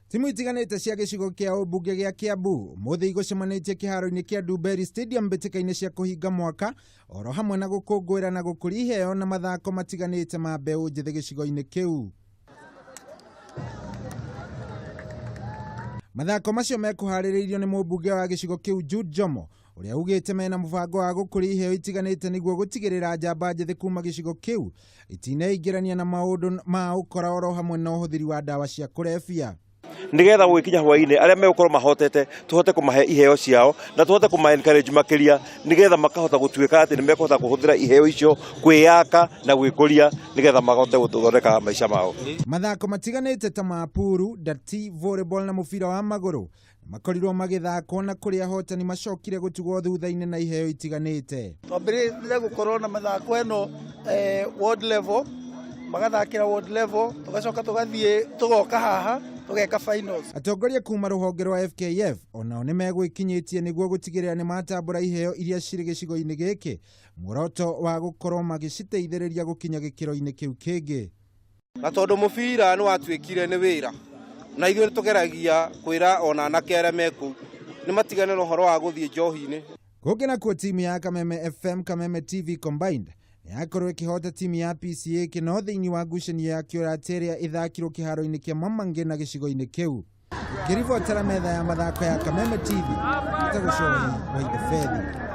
Timu itiganĩte cia gĩcigo kĩa ũmbunge gĩa Kiambu ũmũthĩ igũcemanĩtie kĩharo-inĩ kĩa Ndumberi Stadium mbĩtĩka-inĩ cia kũhinga mwaka oro hamwe na gũkũngũĩra na gũkũria iheo na mathako matiganĩte ma mbeũ njĩthĩ gĩcigo-inĩ kĩu. Mathako macio mekũharĩrĩirio nĩ mũmbunge wa gĩcigo kĩu Jude Jomo ũrĩa ugĩte mena mũbango wa gũkũria iheo itiganĩte nĩguo gũtigĩrĩra njamba njĩthĩ kuma gĩcigo kĩu itineingĩrania na maũndũ ma ũkora oro hamwe na ũhũthĩri wa ndawa cia kũrebia. Nigetha gũgĩkinya hwainĩ arĩa megũkorwo mahotete tũhote kũmahe iheo ciao na tũhote kũma encourage makĩria nigetha makahota gũtuĩka atĩ nĩ mekũhota kũhũthĩra iheo icio kwĩyaka na gwĩkũria nigetha mahote gũthondeka maica mao. Mathako matiganĩte ta ma puru, ndati, volleyball na mũbira wa magũrũ makorirwo magĩthakwo na kũrĩa ahotani macokire gũtugwo thutha-inĩ na iheo itiganĩte. Twambĩrĩire gũkorwo na mathako ĩno ward level, magathakĩra ward level, tũgacoka tũgathiĩ tũgoka haha tũgeka finals. Atongoria kuma rũhonge rwa FKF onao nĩ megwĩkinyĩtie nĩguo gũtigĩrĩra nĩ matambũra iheo iria cirĩ gĩcigo-inĩ gĩkĩ, muoroto wa gũkorwo magĩciteithĩrĩria gũkinya gĩkĩro-inĩ kĩu kĩngĩ. Na tondũ mũbira nĩ watuĩkire nĩ wĩra, na ithuĩ nĩ tũgeragia kwĩra ona anake arĩa me kũu nĩ matigane na ũhoro wa gũthiĩ njohi-inĩ. Kũngĩ nakuo timu ya Kameme FM Kameme TV Combined nĩ yakorwo ĩkĩhota timu ya PCA Kĩno thĩinĩ wa ngucanio ya kĩũrata ĩrĩa ĩthakirwo kĩharo-inĩ kĩa Mama Ngina gĩcigo-inĩ kĩu. Ngĩribotera metha ya mathako ya Kameme TV, njĩtagwo Cohi wa Ithebethi.